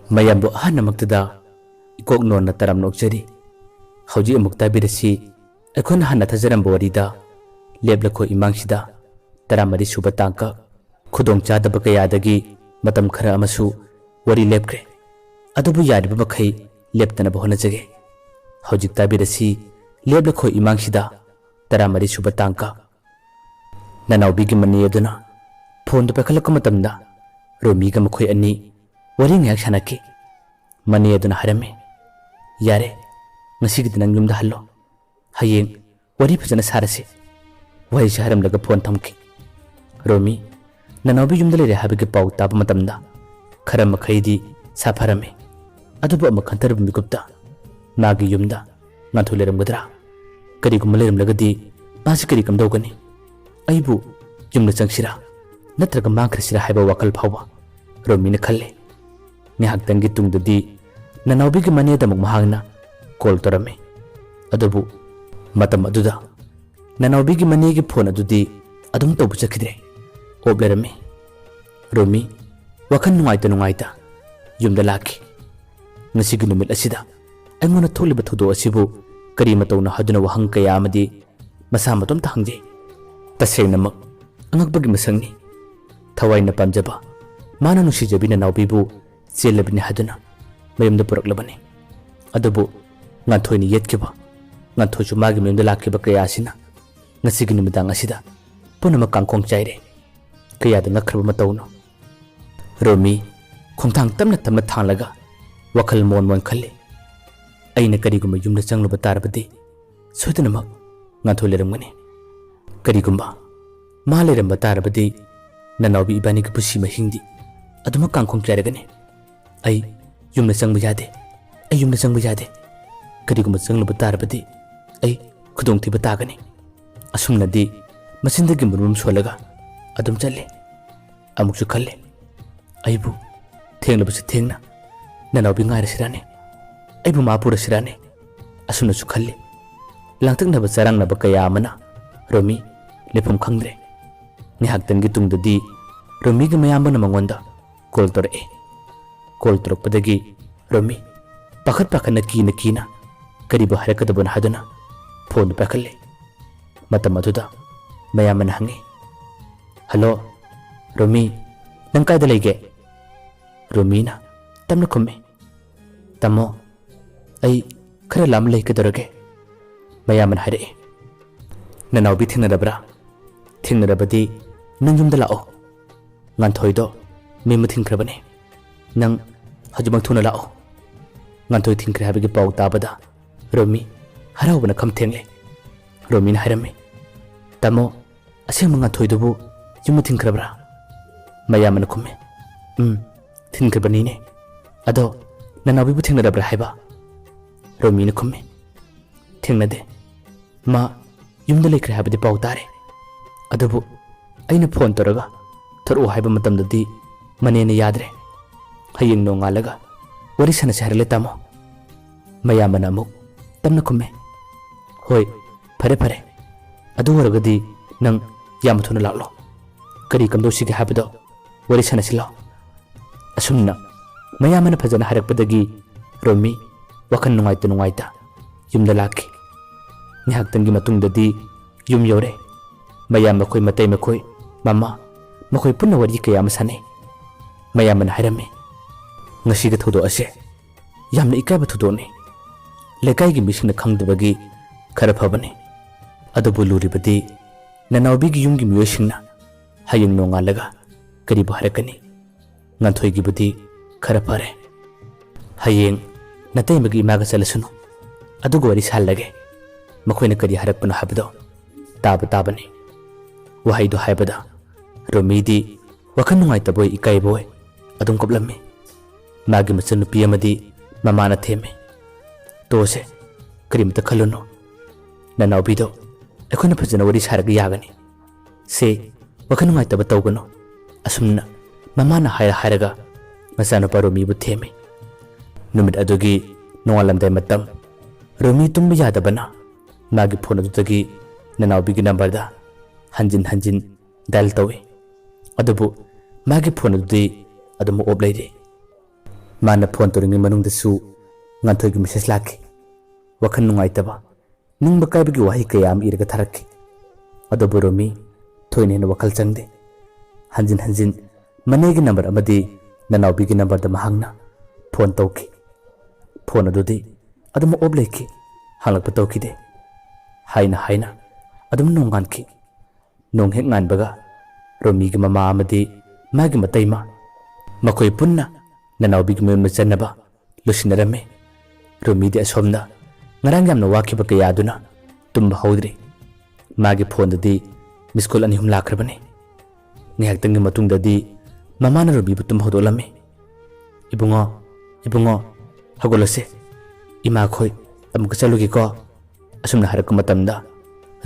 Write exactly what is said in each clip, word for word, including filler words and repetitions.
ꯃꯌꯥꯝꯕꯨ ꯑꯍꯥꯟꯕꯃꯛꯇꯗ ꯏꯀꯣꯛ ꯅꯣꯟꯅ ꯇꯔꯥꯝꯅ ꯑꯣꯛꯆꯔꯤ꯫ ꯍꯧꯖꯤꯛ ꯑꯃꯨꯛ ꯇꯥꯕꯤꯔꯁꯤ, ꯑꯩꯈꯣꯏꯅ ꯍꯥꯟꯅ ꯊꯥꯖꯔꯝꯕ ꯋꯥꯔꯤꯗ ꯂꯦꯞꯂꯈꯣ ꯏꯃꯥꯡꯁꯤꯗ ꯇꯔꯥꯃꯔꯤ ꯁꯨꯕ ꯇꯥꯡꯀꯛ꯫ ꯈꯨꯗꯣꯡꯆꯥꯗꯕ ꯀꯌꯥꯗꯒꯤ ꯃꯇꯝ ꯈꯔ ꯑꯃꯁꯨ ꯋꯥꯔꯤ ꯂꯦꯞꯈ꯭ꯔꯦ, ꯑꯗꯨꯕꯨ ꯌꯥꯔꯤꯕ ꯃꯈꯩ ꯂꯦꯞꯇꯅꯕ ꯍꯣꯠꯅꯖꯒꯦ꯫ ꯍꯧꯖꯤꯛ ꯇꯥꯕꯤꯔꯁꯤ ꯂꯦꯞꯂꯈꯣ ꯏꯃꯥꯡꯁꯤꯗ ꯇꯔꯥꯃꯔꯤ ꯁꯨꯕ ꯇꯥꯡꯀꯛ꯫ ꯅꯅꯥꯎꯕꯤꯒꯤ ꯃꯅꯦ ꯑꯗꯨꯅ ꯐꯣꯟꯗꯨ ꯄꯥꯏꯈꯠꯂꯛꯄ ꯃꯇꯝꯗ ꯔꯣꯃꯤꯒ ꯃꯈꯣꯏ ꯑꯅꯤ ꯋꯥꯔꯤ ꯉꯥꯏꯍꯥꯛ ꯁꯥꯟꯅꯈꯤ꯫ ꯃꯅꯦ ꯑꯗꯨꯅ ꯍꯥꯏꯔꯝꯃꯤ, "ꯌꯥꯔꯦ, ꯉꯁꯤꯒꯤꯗꯤ ꯅꯪ ꯌꯨꯝꯗ ꯍꯜꯂꯣ꯫ ꯍꯌꯦꯡ ꯋꯥꯔꯤ ꯐꯖꯅ ꯁꯥꯔꯁꯤ꯫" ꯋꯥꯍꯩꯁꯤ ꯍꯥꯏꯔꯝꯂꯒ ꯐꯣꯟ ꯊꯝꯈꯤ꯫ ꯔꯣꯃꯤ, ꯅꯅꯥꯎꯕꯤ ꯌꯨꯝꯗ ꯂꯩꯔꯦ ꯍꯥꯏꯕꯒꯤ ꯄꯥꯎ ꯇꯥꯕ ꯃꯇꯝꯗ ꯈꯔ ꯃꯈꯩꯗꯤ ꯁꯥꯐꯔꯝꯃꯤ꯫ ꯑꯗꯨꯕꯨ ꯑꯃꯨꯛ ꯈꯟꯊꯔꯕ ꯃꯤꯀꯨꯞꯇ ꯃꯥꯒꯤ ꯌꯨꯝꯗ ꯉꯥꯟꯊꯣꯏ ꯂꯩꯔꯝꯒꯗ꯭ꯔꯥ? ꯀꯔꯤꯒꯨꯝꯕ ꯂꯩꯔꯝꯂꯒꯗꯤ ꯃꯥꯁꯤ ꯀꯔꯤ ꯀꯝꯗꯧꯒꯅꯤ? ꯑꯩꯕꯨ ꯌꯨꯝꯗ ꯆꯪꯁꯤꯔꯥ ꯅꯠꯇ꯭ꯔꯒ ꯃꯥꯡꯈ꯭ꯔꯁꯤꯔꯥ ꯍꯥꯏꯕ ꯋꯥꯈꯜ ꯐꯥꯎꯕ ꯔꯣꯃꯤꯅ ꯈꯜꯂꯦ꯫ ꯉꯥꯏꯍꯥꯛꯇꯪꯒꯤ ꯇꯨꯡꯗꯗꯤ ꯅꯅꯥꯎꯕꯤꯒꯤ ꯃꯅꯦꯗ ꯑꯃꯨꯛ ꯃꯍꯥꯛꯅ ꯀꯣꯜ ꯇꯧꯔꯝꯃꯤ꯫ ꯑꯗꯨꯕꯨ ꯃꯇꯝ ꯑꯗꯨꯗ ꯅꯅꯥꯎꯕꯤꯒꯤ ꯃꯅꯦꯒꯤ ꯐꯣꯟ ꯑꯗꯨꯗꯤ ꯑꯗꯨꯝ ꯇꯧꯕ ꯆꯠꯈꯤꯗ꯭ꯔꯦ, ꯑꯣꯞ ꯂꯩꯔꯝꯃꯤ꯫ ꯔꯣꯃꯤ ꯋꯥꯈꯜ ꯅꯨꯡꯉꯥꯏꯇ ꯅꯨꯡꯉꯥꯏꯇ ꯌꯨꯝꯗ ꯂꯥꯛꯈꯤ꯫ ꯉꯁꯤꯒꯤ ꯅꯨꯃꯤꯠ ꯑꯁꯤꯗ ꯑꯩꯉꯣꯟꯗ ꯊꯣꯛꯂꯤꯕ ꯊꯧꯗꯣꯛ ꯑꯁꯤꯕꯨ ꯀꯔꯤ ꯃꯇꯧꯅꯣ ꯍꯥꯏꯗꯨꯅ ꯋꯥꯍꯪ ꯀꯌꯥ ꯑꯃꯗꯤ ꯃꯁꯥ ꯃꯇꯣꯝꯇ ꯍꯪꯖꯩ꯫ ꯇꯁꯦꯡꯅꯃꯛ ꯑꯉꯛꯄꯒꯤ ꯃꯁꯛꯅꯤ꯫ ꯊꯋꯥꯏꯅ ꯄꯥꯝꯖꯕ, ꯃꯥꯅ ꯅꯨꯡꯁꯤꯖꯕꯤ ꯅꯅꯥꯎꯕꯤꯕꯨ ꯆꯦꯜꯂꯕꯅꯤ ꯍꯥꯏꯗꯨꯅ ꯃꯌꯨꯝꯗ ꯄꯨꯔꯛꯂꯕꯅꯤ꯫ ꯑꯗꯨꯕꯨ ꯉꯥꯟꯊꯣꯏꯅ ꯌꯦꯠꯈꯤꯕ, ꯉꯥꯟꯊꯣꯏꯁꯨ ꯃꯥꯒꯤ ꯃꯌꯨꯝꯗ ꯂꯥꯛꯈꯤꯕ ꯀꯌꯥ ꯑꯁꯤꯅ ꯉꯁꯤꯒꯤ ꯅꯨꯃꯤꯗꯥꯡ ꯑꯁꯤꯗ ꯄꯨꯝꯅꯃꯛ ꯀꯥꯡꯈꯣꯡ ꯆꯥꯏꯔꯦ꯫ ꯀꯌꯥꯗ ꯉꯛꯈ꯭ꯔꯕ ꯃꯇꯧꯅꯣ! ꯔꯣꯃꯤ ꯈꯣꯡꯊꯥꯡ ꯇꯞꯅ ꯇꯞꯅ ꯊꯥꯡꯂꯒ ꯋꯥꯈꯜ ꯃꯣꯟ ꯃꯣꯟ ꯈꯜꯂꯤ꯫ ꯑꯩꯅ ꯀꯔꯤꯒꯨꯝꯕ ꯌꯨꯝꯗ ꯆꯪꯂꯨꯕ ꯇꯥꯔꯕꯗꯤ ꯁꯣꯏꯗꯅꯃꯛ ꯉꯥꯟꯊꯣꯏ ꯂꯩꯔꯝꯒꯅꯤ꯫ ꯀꯔꯤꯒꯨꯝꯕ ꯃꯥ ꯂꯩꯔꯝꯕ ꯇꯥꯔꯕꯗꯤ ꯅꯅꯥꯎꯕꯤ ꯏꯕꯥꯅꯤꯒꯤ ꯄꯨꯟꯁꯤ ꯃꯍꯤꯡꯗꯤ ꯑꯗꯨꯃꯛ ꯀꯥꯡꯈꯣꯡ ꯆꯥꯏꯔꯒꯅꯤ꯫ ꯑꯩ ꯌꯨꯝꯗ ꯆꯪꯕ ꯌꯥꯗꯦ꯫ ꯑꯩ ꯌꯨꯝꯗ ꯆꯪꯕ ꯌꯥꯗꯦ꯫ ꯀꯔꯤꯒꯨꯝꯕ ꯆꯪꯂꯨꯕ ꯇꯥꯔꯕꯗꯤ ꯑꯩ ꯈꯨꯗꯣꯡꯊꯤꯕ ꯇꯥꯒꯅꯤ꯫ ꯑꯁꯨꯝꯅꯗꯤ ꯃꯆꯤꯟꯗꯒꯤ ꯃꯔꯨꯝ ꯁꯣꯜꯂꯒ ꯑꯗꯨꯝ ꯆꯠꯂꯦ꯫ ꯑꯃꯨꯛꯁꯨ ꯈꯜꯂꯦ, ꯑꯩꯕꯨ ꯊꯦꯡꯂꯕꯁꯨ ꯊꯦꯡꯅ ꯅꯅꯥꯎꯕꯤ ꯉꯥꯏꯔꯁꯤꯔꯥꯅꯦ? ꯑꯩꯕꯨ ꯃꯥ ꯄꯨꯔꯁꯤꯔꯥꯅꯦ? ꯑꯁꯨꯝꯅꯁꯨ ꯈꯜꯂꯤ꯫ ꯂꯥꯡꯇꯛꯅꯕ ꯆꯔꯥꯡꯅꯕ ꯀꯌꯥ ꯑꯃꯅ ꯔꯣꯃꯤ ꯂꯩꯐꯝ ꯈꯪꯗ꯭ꯔꯦ꯫ ꯉꯥꯏꯍꯥꯛꯇꯪꯒꯤ ꯇꯨꯡꯗꯗꯤ ꯔꯣꯃꯤꯒꯤ ꯃꯌꯥꯝꯕꯅ ꯃꯉꯣꯟꯗ ꯀꯣꯜ ꯇꯧꯔꯛꯏ꯫ ꯀꯣꯜ ꯇꯧꯔꯛꯄꯗꯒꯤ ꯔꯣꯃꯤ ꯄꯥꯈꯠ ꯄꯥꯈꯠꯅ, ꯀꯤꯅ ꯀꯤꯅ ꯀꯔꯤꯕꯨ ꯍꯥꯏꯔꯛꯀꯗꯕꯅꯣ ꯍꯥꯏꯗꯨꯅ ꯐꯣꯟꯗꯨ ꯄꯥꯏꯈꯠꯂꯦ꯫ ꯃꯇꯝ ꯑꯗꯨꯗ ꯃꯌꯥꯝꯕꯅ ꯍꯪꯉꯤ, "ꯍꯜꯂꯣ, ꯔꯣꯃꯤ, ꯅꯪ ꯀꯥꯏꯗ ꯂꯩꯒꯦ?" ꯔꯣꯃꯤꯅ ꯇꯞꯅ ꯈꯨꯝꯃꯤ, "ꯇꯥꯃꯣ, ꯑꯩ ꯈꯔ ꯂꯥꯞꯅ ꯂꯩ, ꯀꯩꯗꯧꯔꯒꯦ?" ꯃꯌꯥꯝꯕꯅ ꯍꯥꯏꯔꯛꯏ, "ꯅꯅꯥꯎꯕꯤ ꯊꯦꯡꯅꯔꯕ꯭ꯔꯥ? ꯊꯦꯡꯅꯔꯕꯗꯤ ꯅꯪ ꯌꯨꯝꯗ ꯂꯥꯛꯑꯣ꯫ ꯉꯥꯟꯊꯣꯏꯗꯣ ꯃꯌꯨꯝ ꯊꯤꯟꯈ꯭ꯔꯕꯅꯦ꯫ ꯅꯪ ꯍꯧꯖꯤꯛꯃꯛ ꯊꯨꯅ ꯂꯥꯛꯑꯣ꯫" ꯉꯥꯟꯊꯣꯏ ꯊꯤꯟꯈ꯭ꯔꯦ ꯍꯥꯏꯕꯒꯤ ꯄꯥꯎ ꯇꯥꯕꯗ ꯔꯣꯃꯤ ꯍꯔꯥꯎꯕꯅ ꯈꯝ ꯊꯦꯡꯂꯦ꯫ ꯔꯣꯃꯤꯅ ꯍꯥꯏꯔꯝꯃꯤ, "ꯇꯥꯃꯣ, ꯑꯁꯦꯡꯕ ꯉꯥꯟꯊꯣꯏꯗꯨꯕꯨ ꯌꯨꯝꯗ ꯊꯤꯟꯈ꯭ꯔꯕ꯭ꯔꯥ?" ꯃꯌꯥꯝꯕꯅ ꯈꯨꯝꯃꯤ, "ꯎꯝ, ꯊꯤꯟꯈ꯭ꯔꯕꯅꯤꯅꯦ꯫ ꯑꯗꯣ ꯅꯅꯥꯎꯕꯤꯕꯨ ꯊꯦꯡꯅꯔꯕ꯭ꯔꯥ ꯍꯥꯏꯕ?" ꯔꯣꯃꯤꯅ ꯈꯨꯝꯃꯤ, "ꯊꯦꯡꯅꯗꯦ꯫ ꯃꯥ ꯌꯨꯝꯗ ꯂꯩꯈ꯭ꯔꯦ ꯍꯥꯏꯕꯗꯤ ꯄꯥꯎ ꯇꯥꯔꯦ꯫ ꯑꯗꯨꯕꯨ ꯑꯩꯅ ꯐꯣꯟ ꯇꯧꯔꯒ ꯊꯣꯔꯛꯑꯣ ꯍꯥꯏꯕ ꯃꯇꯝꯗꯗꯤ ꯃꯅꯦꯅ ꯌꯥꯗ꯭ꯔꯦ꯫ ꯍꯌꯦꯡ ꯅꯣꯡꯉꯥꯜꯂꯒ ꯋꯥꯔꯤ ꯁꯥꯟꯅꯁꯦ ꯍꯥꯏꯔꯛꯂꯦ, ꯇꯥꯃꯣ꯫" ꯃꯌꯥꯝꯕꯅ ꯑꯃꯨꯛ ꯇꯞꯅ ꯈꯨꯝꯃꯦ, "ꯍꯣꯏ, ꯐꯔꯦ ꯐꯔꯦ꯫ ꯑꯗꯨ ꯑꯣꯏꯔꯒꯗꯤ ꯅꯪ ꯌꯥꯝ ꯊꯨꯅ ꯂꯥꯛꯂꯣ꯫ ꯀꯔꯤ ꯀꯝꯗꯧꯁꯤꯒꯦ ꯍꯥꯏꯕꯗꯣ ꯋꯥꯔꯤ ꯁꯥꯟꯅꯁꯤ ꯂꯥꯎ꯫" ꯑꯁꯨꯝꯅ ꯃꯌꯥꯝꯕꯅ ꯐꯖꯅ ꯍꯥꯏꯔꯛꯄꯗꯒꯤ ꯔꯣꯃꯤ ꯋꯥꯈꯜ ꯅꯨꯡꯉꯥꯏꯇ ꯅꯨꯡꯉꯥꯏꯇ ꯌꯨꯝꯗ ꯂꯥꯛꯈꯤ꯫ ꯉꯥꯏꯍꯥꯛꯇꯪꯒꯤ ꯃꯇꯨꯡꯗꯗꯤ ꯌꯨꯝ ꯌꯧꯔꯦ꯫ ꯃꯌꯥꯝ ꯃꯈꯣꯏ, ꯃꯇꯩ ꯃꯈꯣꯏ, ꯃꯃꯥ ꯃꯈꯣꯏ ꯄꯨꯟꯅ ꯋꯥꯔꯤ ꯀꯌꯥ ꯑꯃ ꯁꯥꯟꯅꯩ꯫ ꯃꯌꯥꯝꯕꯅ ꯍꯥꯏꯔꯝꯃꯤ, "ꯉꯁꯤꯒꯤ ꯊꯧꯗꯣꯛ ꯑꯁꯦ ꯌꯥꯝꯅ ꯏꯀꯥꯏꯕ ꯊꯧꯗꯣꯛꯅꯤ꯫ ꯂꯩꯀꯥꯏꯒꯤ ꯃꯤꯁꯤꯡꯅ ꯈꯪꯗꯕꯒꯤ ꯈꯔ ꯐꯕꯅꯤ꯫ ꯑꯗꯨꯕꯨ ꯂꯨꯔꯤꯕꯗꯤ ꯅꯅꯥꯎꯕꯤꯒꯤ ꯌꯨꯝꯒꯤ ꯃꯤꯑꯣꯏꯁꯤꯡꯅ ꯍꯌꯦꯡ ꯅꯣꯡꯉꯥꯜꯂꯒ ꯀꯔꯤꯕꯨ ꯍꯥꯏꯔꯛꯀꯅꯤ? ꯉꯥꯟꯊꯣꯏꯒꯤꯕꯨꯗꯤ ꯈꯔ ꯐꯔꯦ꯫ ꯍꯌꯦꯡ ꯅꯇꯩꯃꯒꯤ ꯏꯃꯥꯒ ꯆꯠꯂꯁꯅꯨ, ꯑꯗꯨꯒ ꯋꯥꯔꯤ ꯁꯥꯍꯜꯂꯒꯦ꯫ ꯃꯈꯣꯏꯅ ꯀꯔꯤ ꯍꯥꯏꯔꯛꯄꯅꯣ ꯍꯥꯏꯕꯗꯣ ꯇꯥꯕ ꯇꯥꯕꯅꯤ꯫" ꯋꯥꯍꯩꯗꯨ ꯍꯥꯏꯕꯗ ꯔꯣꯃꯤꯗꯤ ꯋꯥꯈꯜ ꯅꯨꯡꯉꯥꯏꯇꯕꯣꯏ ꯏꯀꯥꯏꯕꯣꯏ ꯑꯗꯨꯝ ꯀꯞꯂꯝꯃꯤ꯫ ꯃꯥꯒꯤ ꯃꯆꯟꯅꯨꯄꯤ ꯑꯃꯗꯤ ꯃꯃꯥꯅ ꯊꯦꯝꯃꯤ, "ꯇꯣꯛꯑꯁꯦ, ꯀꯔꯤꯃꯇ ꯈꯜꯂꯨꯅꯨ꯫ ꯅꯅꯥꯎꯕꯤꯗꯣ ꯑꯩꯈꯣꯏꯅ ꯐꯖꯅ ꯋꯥꯔꯤ ꯁꯥꯔꯒ ꯌꯥꯒꯅꯤ꯫ ꯁꯦ, ꯋꯥꯈꯜ ꯅꯨꯡꯉꯥꯏꯇꯕ ꯇꯧꯒꯅꯨ꯫" ꯑꯁꯨꯝꯅ ꯃꯃꯥꯅ ꯍꯥꯏꯔ ꯍꯥꯏꯔꯒ ꯃꯆꯥꯅꯨꯄꯥ ꯔꯣꯃꯤꯕꯨ ꯊꯦꯝꯃꯤ꯫ ꯅꯨꯃꯤꯠ ꯑꯗꯨꯒꯤ ꯅꯣꯡꯉꯥꯜꯂꯝꯗꯥꯏ ꯃꯇꯝ, ꯔꯣꯃꯤ ꯇꯨꯝꯕ ꯌꯥꯗꯕꯅ ꯃꯥꯒꯤ ꯐꯣꯟ ꯑꯗꯨꯗꯒꯤ ꯅꯅꯥꯎꯕꯤꯒꯤ ꯅꯝꯕꯔꯗ ꯍꯟꯖꯤꯟ ꯍꯟꯖꯤꯟ ꯗꯥꯏꯜ ꯇꯧꯏ꯫ ꯑꯗꯨꯕꯨ ꯃꯥꯒꯤ ꯐꯣꯟ ꯑꯗꯨꯗꯤ ꯑꯗꯨꯝ ꯑꯣꯞ ꯂꯩꯔꯤ꯫ ꯃꯥꯅ ꯐꯣꯟ ꯇꯧꯔꯤꯉꯩ ꯃꯅꯨꯡꯗꯁꯨ ꯉꯥꯟꯊꯣꯏꯒꯤ ꯃꯦꯁꯦꯖ ꯂꯥꯛꯈꯤ꯫ ꯋꯥꯈꯜ ꯅꯨꯡꯉꯥꯏꯇꯕ, ꯅꯤꯡꯕ ꯀꯥꯏꯕꯒꯤ ꯋꯥꯍꯩ ꯀꯌꯥ ꯑꯃ ꯏꯔꯒ ꯊꯥꯔꯛꯈꯤ꯫ ꯑꯗꯨꯕꯨ ꯔꯣꯃꯤ ꯊꯣꯏꯅ ꯍꯦꯟꯅ ꯋꯥꯈꯜ ꯆꯪꯗꯦ꯫ ꯍꯟꯖꯤꯟ ꯍꯟꯖꯤꯟ ꯃꯅꯦꯒꯤ ꯅꯝꯕꯔ ꯑꯃꯗꯤ ꯅꯅꯥꯎꯕꯤꯒꯤ ꯅꯝꯕꯔꯗ ꯃꯍꯥꯛꯅ ꯐꯣꯟ ꯇꯧꯈꯤ꯫ ꯐꯣꯟ ꯑꯗꯨꯗꯤ ꯑꯗꯨꯝ ꯑꯣꯞ ꯂꯩꯈꯤ, ꯍꯥꯡꯂꯛꯄ ꯇꯧꯈꯤꯗꯦ꯫ ꯍꯥꯏꯅ ꯍꯥꯏꯅ ꯑꯗꯨꯝ ꯅꯣꯡꯉꯥꯟꯈꯤ꯫ ꯅꯣꯡ ꯍꯦꯛ ꯉꯥꯟꯕꯒ ꯔꯣꯃꯤꯒꯤ ꯃꯃꯥ ꯑꯃꯗꯤ ꯃꯥꯒꯤ ꯃꯇꯩꯃ, ꯃꯈꯣꯏ ꯄꯨꯟꯅ ꯅꯅꯥꯎꯕꯤꯒꯤ ꯃꯌꯨꯝꯗ ꯆꯠꯅꯕ ꯂꯣꯏꯁꯤꯟꯅꯔꯝꯃꯤ꯫ ꯔꯣꯃꯤꯗꯤ ꯑꯁꯣꯝꯗ ꯉꯔꯥꯡ ꯌꯥꯝꯅ ꯋꯥꯈꯤꯕ ꯀꯌꯥ ꯑꯗꯨꯅ ꯇꯨꯝꯕ ꯍꯧꯗ꯭ꯔꯤ꯫ ꯃꯥꯒꯤ ꯐꯣꯟꯗꯗꯤ ꯃꯤꯁ ꯀꯣꯜ ꯑꯅꯤ ꯑꯍꯨꯝ ꯂꯥꯛꯈ꯭ꯔꯕꯅꯤ꯫ ꯉꯥꯏꯍꯥꯛꯇꯪꯒꯤ ꯃꯇꯨꯡꯗꯗꯤ ꯃꯃꯥꯅ ꯔꯣꯃꯤꯕꯨ ꯇꯨꯝꯕ ꯍꯧꯗꯣꯛꯂꯝꯃꯤ꯫ "ꯏꯕꯨꯡꯉꯣ, ꯏꯕꯨꯡꯉꯣ, ꯍꯧꯒꯠꯂꯁꯦ꯫ ꯏꯃꯥꯈꯣꯏ ꯑꯃꯨꯛꯀ ꯆꯠꯂꯨꯒꯦꯀꯣ", ꯑꯁꯨꯝꯅ ꯍꯥꯏꯔꯛꯄ ꯃꯇꯝꯗ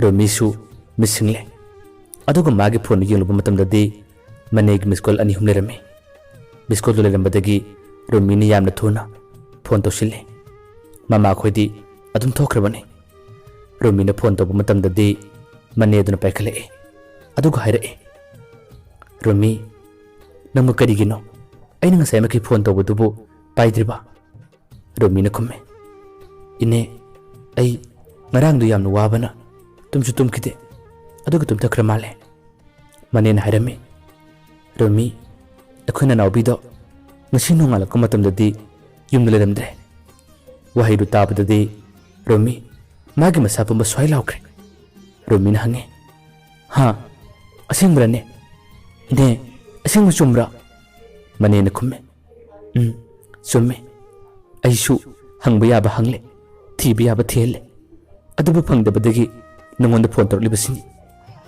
ꯔꯣꯃꯤꯁꯨ ꯃꯤꯠ ꯁꯤꯡꯂꯦ꯫ ꯑꯗꯨꯒ ꯃꯥꯒꯤ ꯐꯣꯟꯗꯨ ꯌꯦꯡꯂꯨꯕ ꯃꯇꯝꯗꯗꯤ ꯃꯅꯦꯒꯤ ꯃꯤꯁ ꯀꯣꯜ ꯑꯅꯤ ꯑꯍꯨꯝ ꯂꯩꯔꯝꯃꯤ꯫ ꯃꯤꯁ ꯀꯣꯜꯗꯨ ꯂꯩꯔꯝꯕꯗꯒꯤ ꯔꯣꯃꯤꯅ ꯌꯥꯝꯅ ꯊꯨꯅ ꯐꯣꯟ ꯇꯧꯁꯤꯜꯂꯦ꯫ ꯃꯃꯥꯈꯣꯏꯗꯤ ꯑꯗꯨꯝ ꯊꯣꯛꯈ꯭ꯔꯕꯅꯤ꯫ ꯔꯣꯃꯤꯅ ꯐꯣꯟ ꯇꯧꯕ ꯃꯇꯝꯗꯗꯤ ꯃꯅꯦ ꯑꯗꯨꯅ ꯄꯥꯏꯈꯠꯂꯛꯑꯦ꯫ ꯑꯗꯨꯒ ꯍꯥꯏꯔꯛꯑꯦ, "ꯔꯣꯃꯤ, ꯅꯪꯕꯨ ꯀꯔꯤꯒꯤꯅꯣ ꯑꯩꯅ ꯉꯁꯥꯏꯃꯛꯀꯤ ꯐꯣꯟ ꯇꯧꯕꯗꯨꯕꯨ ꯄꯥꯏꯗ꯭ꯔꯤꯕ?" ꯔꯣꯃꯤꯅ ꯈꯨꯝꯃꯦ, "ꯏꯅꯦ, ꯑꯩ ꯉꯔꯥꯡꯗꯨ ꯌꯥꯝꯅ ꯋꯥꯕꯅ ꯇꯨꯝꯁꯨ ꯇꯨꯝꯈꯤꯗꯦ, ꯑꯗꯨꯒ ꯇꯨꯝꯊꯈ꯭ꯔ ꯃꯥꯜꯂꯦ꯫" ꯃꯅꯦꯅ ꯍꯥꯏꯔꯝꯃꯤ, "ꯔꯣꯃꯤ, ꯑꯩꯈꯣꯏ ꯅꯅꯥꯎꯕꯤꯗꯣ ꯉꯁꯤ ꯅꯣꯡꯉꯥꯜꯂꯛꯄ ꯃꯇꯝꯗꯗꯤ ꯌꯨꯝꯗ ꯂꯩꯔꯝꯗ꯭ꯔꯦ꯫" ꯋꯥꯍꯩꯗꯨ ꯇꯥꯕꯗꯗꯤ ꯔꯣꯃꯤ ꯃꯥꯒꯤ ꯃꯁꯥ ꯄꯨꯝꯕ ꯁ꯭ꯋꯥꯏ ꯂꯥꯎꯈ꯭ꯔꯦ꯫ ꯔꯣꯃꯤꯅ ꯍꯪꯉꯦ, "ꯍꯥ? ꯑꯁꯦꯡꯕꯔꯅꯦ? ꯏꯅꯦ, ꯑꯁꯦꯡꯕ ꯆꯨꯝꯕ꯭ꯔꯥ?" ꯃꯅꯦꯅ ꯈꯨꯝꯃꯦ, "ꯎꯝ, ꯆꯨꯝꯃꯦ꯫ ꯑꯩꯁꯨ ꯍꯪꯕ ꯌꯥꯕ ꯍꯪꯂꯦ, ꯊꯤꯕ ꯌꯥꯕ ꯊꯤꯍꯜꯂꯦ꯫ ꯑꯗꯨꯕꯨ ꯐꯪꯗꯕꯗꯒꯤ ꯅꯉꯣꯟꯗ ꯐꯣꯟ ꯇꯧꯔꯛꯂꯤꯕꯁꯤꯅꯤ꯫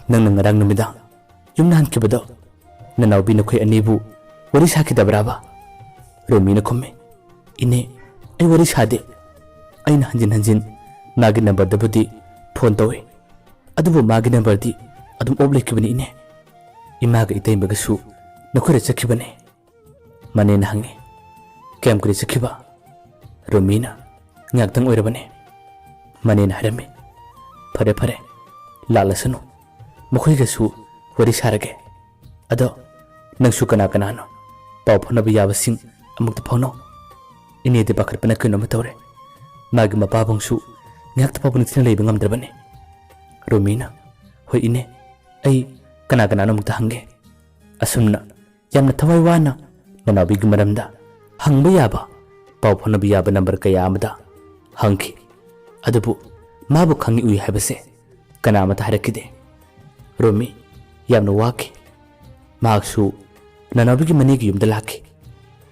ꯅꯪꯅ ꯉꯔꯥꯡ ꯅꯨꯃꯤꯗꯥꯡ ꯌꯨꯝꯗ ꯍꯟꯈꯤꯕꯗꯣ ꯅꯅꯥꯎꯕꯤ ꯅꯈꯣꯏ ꯑꯅꯤꯕꯨ ꯋꯥꯔꯤ ꯁꯥꯈꯤꯗꯕ꯭ꯔꯥꯕ?" ꯔꯣꯃꯤꯅ ꯈꯨꯝꯃꯤ, "ꯏꯅꯦ, ꯑꯩ ꯋꯥꯔꯤ ꯁꯥꯗꯦ꯫ ꯑꯩꯅ ꯍꯟꯖꯤꯟ ꯍꯟꯖꯤꯟ ꯃꯥꯒꯤ ꯅꯝꯕꯔꯗꯕꯨꯗꯤ ꯐꯣꯟ ꯇꯧꯏ, ꯑꯗꯨꯕꯨ ꯃꯥꯒꯤ ꯅꯝꯕꯔꯗꯤ ꯑꯗꯨꯝ ꯑꯣꯞ ꯂꯩꯈꯤꯕꯅꯤ ꯏꯅꯦ꯫ ꯏꯃꯥꯒ ꯏꯇꯩꯃꯒꯁꯨ ꯅꯈꯣꯏꯗ ꯆꯠꯈꯤꯕꯅꯦ꯫" ꯃꯅꯦꯅ ꯍꯪꯉꯤ, "ꯀꯌꯥꯝ ꯀꯨꯏꯔꯦ ꯆꯠꯈꯤꯕ?" ꯔꯣꯃꯤꯅ, "ꯉꯥꯏꯍꯥꯛꯇꯪ ꯑꯣꯏꯔꯕꯅꯦ꯫" ꯃꯅꯦꯅ ꯍꯥꯏꯔꯝꯃꯤ, "ꯐꯔꯦ ꯐꯔꯦ, ꯂꯥꯛꯂꯁꯅꯨ, ꯃꯈꯣꯏꯒꯁꯨ ꯋꯥꯔꯤ ꯁꯥꯔꯒꯦ꯫ ꯑꯗꯣ ꯅꯪꯁꯨ ꯀꯅꯥ ꯀꯅꯥꯅꯣ ꯄꯥꯎ ꯐꯥꯎꯅꯕ ꯌꯥꯕꯁꯤꯡ ꯑꯃꯨꯛꯇ ꯐꯥꯎꯅꯧ꯫ ꯏꯅꯦꯗꯤ ꯄꯥꯈꯠꯄꯅ ꯀꯩꯅꯣꯝꯃ ꯇꯧꯔꯦ꯫ ꯃꯥꯒꯤ ꯃꯄꯥꯕꯨꯡꯁꯨ ꯉꯥꯏꯍꯥꯛꯇ ꯐꯥꯎꯕ ꯅꯤꯡꯊꯤꯅ ꯂꯩꯕ ꯉꯝꯗ꯭ꯔꯕꯅꯤ꯫ ꯔꯣꯃꯤꯅ, "ꯍꯣꯏ ꯏꯅꯦ, ꯑꯩ ꯀꯅꯥ ꯀꯅꯥꯅꯣ ꯑꯃꯨꯛꯇ ꯍꯪꯒꯦ꯫" ꯑꯁꯨꯝꯅ ꯌꯥꯝꯅ ꯊꯋꯥꯏ ꯋꯥꯅ ꯅꯅꯥꯎꯕꯤꯒꯤ ꯃꯔꯝꯗ ꯍꯪꯕ ꯌꯥꯕ, ꯄꯥꯎ ꯐꯥꯎꯅꯕ ꯌꯥꯕ ꯅꯝꯕꯔ ꯀꯌꯥ ꯑꯃꯗ ꯍꯪꯈꯤ꯫ ꯑꯗꯨꯕꯨ ꯃꯥꯕꯨ ꯈꯪꯏ ꯎꯏ ꯍꯥꯏꯕꯁꯦ ꯀꯅꯥ ꯑꯃꯠꯇ ꯍꯥꯏꯔꯛꯈꯤꯗꯦ꯫ ꯔꯣꯃꯤ ꯌꯥꯝꯅ ꯋꯥꯈꯤ꯫ ꯃꯍꯥꯛꯁꯨ ꯅꯅꯥꯎꯕꯤꯒꯤ ꯃꯅꯦꯒꯤ ꯌꯨꯝꯗ ꯂꯥꯛꯈꯤ꯫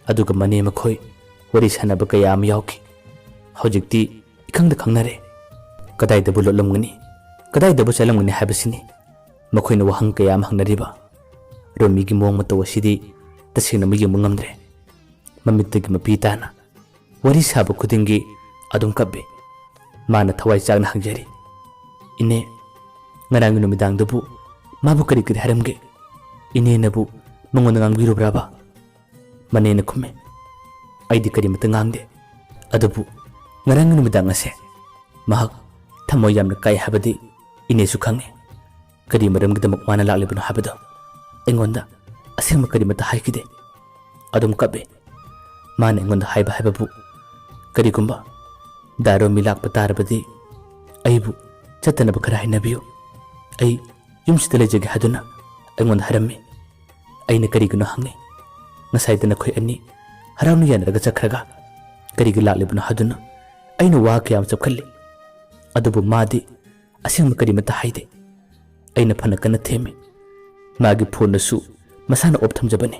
ꯑꯗꯨꯒ ꯃꯅꯦ ꯃꯈꯣꯏ ꯋꯥꯔꯤ ꯁꯥꯟꯅꯕ ꯀꯌꯥ ꯑꯃ ꯌꯥꯎꯈꯤ꯫ ꯍꯧꯖꯤꯛꯇꯤ ꯏꯈꯪꯗ ꯈꯪꯅꯔꯦ꯫ ꯀꯗꯥꯏꯗꯕꯨ ꯂꯣꯠꯂꯝꯒꯅꯤ, ꯀꯗꯥꯏꯗꯕꯨ ꯆꯠꯂꯝꯒꯅꯤ ꯍꯥꯏꯕꯁꯤꯅꯤ ꯃꯈꯣꯏꯅ ꯋꯥꯍꯪ ꯀꯌꯥ ꯑꯃ ꯍꯪꯅꯔꯤꯕ꯫ ꯔꯣꯃꯤꯒꯤ ꯃꯑꯣꯡ ꯃꯇꯧ ꯑꯁꯤꯗꯤ ꯇꯁꯦꯡꯅ ꯃꯤꯠ ꯌꯦꯡꯕ ꯉꯝꯗ꯭ꯔꯦ꯫ ꯃꯃꯤꯠꯇꯒꯤ ꯃꯄꯤ ꯇꯥꯅ ꯋꯥꯔꯤ ꯁꯥꯕ ꯈꯨꯗꯤꯡꯒꯤ ꯑꯗꯨꯝ ꯀꯞꯄꯤ꯫ ꯃꯥꯅ ꯊꯋꯥꯏ ꯆꯥꯛꯅ ꯍꯪꯖꯔꯤ, "ꯏꯅꯦ, ꯉꯔꯥꯡꯒꯤ ꯅꯨꯃꯤꯗꯥꯡꯗꯨꯕꯨ ꯃꯥꯕꯨ ꯀꯔꯤ ꯀꯔꯤ ꯍꯥꯏꯔꯝꯒꯦ? ꯏꯅꯦꯅꯕꯨ ꯃꯉꯣꯟꯗ ꯉꯥꯡꯕꯤꯔꯨꯕ꯭ꯔꯕ?" ꯃꯅꯦꯅ ꯈꯨꯝꯃꯤ, "ꯑꯩꯗꯤ ꯀꯔꯤꯃꯠꯇ ꯉꯥꯡꯗꯦ꯫ ꯑꯗꯨꯕꯨ ꯉꯔꯥꯡꯒꯤ ꯅꯨꯃꯤꯗꯥꯡ ꯑꯁꯦ ꯃꯍꯥꯛ ꯊꯃꯣꯏ ꯌꯥꯝꯅ ꯀꯥꯏ ꯍꯥꯏꯕꯗꯤ ꯏꯅꯦꯁꯨ ꯈꯪꯉꯤ꯫ ꯀꯔꯤ ꯃꯔꯝꯒꯤꯗꯃꯛ ꯃꯥꯅ ꯂꯥꯛꯂꯤꯕꯅꯣ ꯍꯥꯏꯕꯗꯣ ꯑꯩꯉꯣꯟꯗ ꯑꯁꯦꯡꯕ ꯀꯔꯤꯃꯠꯇ ꯍꯥꯏꯈꯤꯗꯦ꯫ ꯑꯗꯨꯝ ꯀꯞꯄꯤ꯫ ꯃꯥꯅ ꯑꯩꯉꯣꯟꯗ ꯍꯥꯏꯕ ꯍꯥꯏꯕꯕꯨ, ꯀꯔꯤꯒꯨꯝꯕ ꯗꯥ ꯔꯣꯃꯤ ꯂꯥꯛꯄ ꯇꯥꯔꯕꯗꯤ ꯑꯩꯕꯨ ꯆꯠꯇꯅꯕ ꯈꯔ ꯍꯥꯏꯅꯕꯤꯌꯨ꯫ ꯑꯩ ꯌꯨꯝꯁꯤꯗ ꯂꯩꯖꯒꯦ ꯍꯥꯏꯗꯨꯅ ꯑꯩꯉꯣꯟꯗ ꯍꯥꯏꯔꯝꯃꯤ꯫ ꯑꯩꯅ ꯀꯔꯤꯒꯤꯅꯣ ꯍꯪꯉꯤ꯫ ꯉꯁꯥꯏꯗ ꯅꯈꯣꯏ ꯑꯅꯤ ꯍꯔꯥꯎꯅ ꯌꯥꯅꯔꯒ ꯆꯠꯈ꯭ꯔꯒ ꯀꯔꯤꯒꯤ ꯂꯥꯛꯂꯤꯕꯅꯣ ꯍꯥꯏꯗꯨꯅ ꯑꯩꯅ ꯋꯥ ꯀꯌꯥ ꯑꯃ ꯆꯞꯈꯠꯂꯤ꯫ ꯑꯗꯨꯕꯨ ꯃꯥꯗꯤ ꯑꯁꯦꯡꯕ ꯀꯔꯤꯃꯠꯇ ꯍꯥꯏꯗꯦ꯫ ꯑꯩꯅ ꯐꯅ ꯀꯟꯅ ꯊꯦꯝꯃꯤ꯫ ꯃꯥꯒꯤ ꯐꯣꯟꯗꯁꯨ ꯃꯁꯥꯅ ꯑꯣꯐ ꯊꯝꯖꯕꯅꯤ꯫